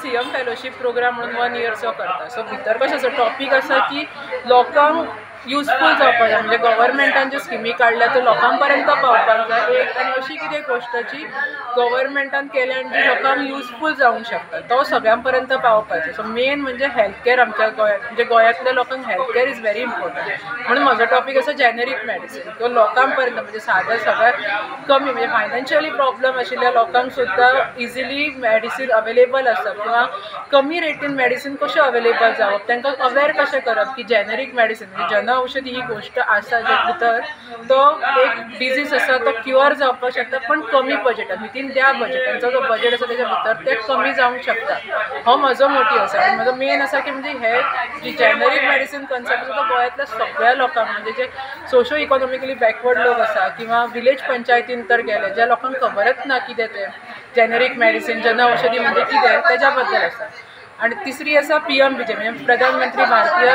CM fellowship programme म्हणून 1 इयरचो करता. So भितर कशें आसा, टॉपीक आसा की लोकांक युजफूल जावपाक जाय, म्हणजे गव्हर्मेंटान ज्यो स्किमी काडल्या त्यो लोकां पर्यंत पावपाक जाय एक, आनी अशी कितें गोश्ट जी गव्हर्मेंटान केल्या आनी जी लोकांक युजफूल जावंक शकता तो सगळ्यां पर्यंत पावपाचो. सो मेन म्हणजे हेल्थ केअर आमच्या गोंयांत, म्हणजे गोंयांतल्या लोकांक health care is very important. म्हणून म्हजो टॉपीक आसा जेनेरीक मेडिसीन, तो लोकां पर्यंत म्हणजे साद्या सगळ्यात कमी म्हणजे फायनान्शियली प्रॉब्लम आशिल्ल्या लोकांक सुद्दां इजिली मेडिसीन अवेलेबल आसप किंवा कमी रेटीन मेडिसीन कशें अवेलेबल जावप, तांकां अवेर कशें करप की जेनेरीक मेडिसीन म्हणजे जन औषधी ही गोष्ट आसा जे भितर तो एक डिजीज आसा तो क्युअर जावपाक शकता, पण कमी बजेटान, विथीन त्या बजेट, तांचो जो बजेट आसा तेच्या भितर ते कमी जावंक शकता. हो म्हजो मोटीव आसा. आनी म्हजो मेन आसा की म्हणजे हे जी जेनेरीक मेडिसीन कन्सेप्ट आसा तो गोंयांतल्या सगळ्या लोकांक म्हणजे जे सोशो इकॉनॉमिकली बॅकवर्ड लोक आसा किंवा विलेज पंचायतीन तर गेले ज्या लोकांक खबरच ना कितें तें जेनेरीक मेडिसीन, जन औषधी म्हणजे कितें तेज्या बद्दल आसा. आणि तिसरी आसा PMBJ म्हणजे प्रधानमंत्री भारतीय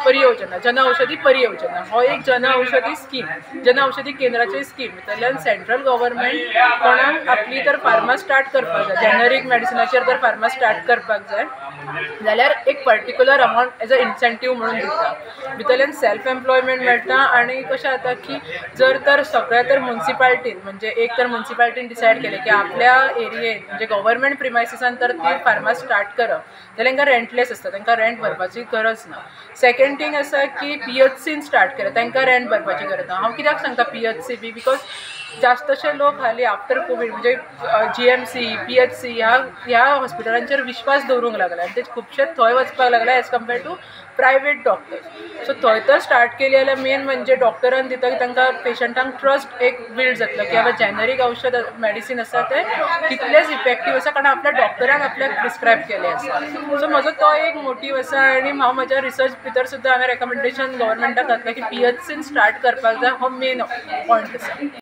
परियोजना, जन औषधी परियोजना, हो एक जन औषधी स्कीम, जन औषधी केंद्राची स्कीम भितरल्यान सेंट्रल गव्हर्मेंट कोणाक आपली तर फार्मा स्टार्ट करपाक जाय, जेनेरीक मेडिसिनाचेर तर फार्मा स्टार्ट करपाक जाय जाल्यार एक particular amount as a incentive म्हणून दिता. भितरल्यान सेल्फ एम्प्लॉयमेंट मेळटा. आनी कशें जाता की जर तर सगळ्या तर मुन्सिपाल्टीन म्हणजे एक तर मुन्सिपाल्टीन डिसायड केलें की आपल्या एरियेन म्हणजे गव्हर्मेंट प्रिमायसिसान तर ती फार्मा स्टार्ट करप जाल्यार तांकां रेंटलेस आसता, तांकां रेंट भरपाची गरज ना. सेकंड थींग आसा की PHCन स्टार्ट केलें तांकां रेंट भरपाची गरज ना. हांव कित्याक सांगता PHC बी, because जास्तशे लोक हालीं आफ्टर कोवीड म्हणजे GMC, PHC ह्या हॉस्पिटलांचेर विश्वास दवरूंक लागला आनी ते खुबशे थंय वचपाक लागले as compare to private doctors. So थंय तर स्टार्ट केली जाल्यार मेन म्हणजे डॉक्टरान दिता की तांकां पेशंटांक ट्रस्ट एक बिल्ड जातलो की बाबा जेनेरीक औषध मेडिसीन आसा तें तितलेंच इफेक्टीव आसा, कारण आपल्या डॉक्टरान आपल्याक प्रिस्क्रायब केलें आसा. सो म्हजो तो एक मोटीव आसा. आनी हांव म्हज्या रिसर्च भितर सुद्दां हांवें रेकमेंडेशन गव्हर्मेंटाक घातलां की PHCन स्टार्ट करपाक जाय, हो मेन पॉयंट आसा.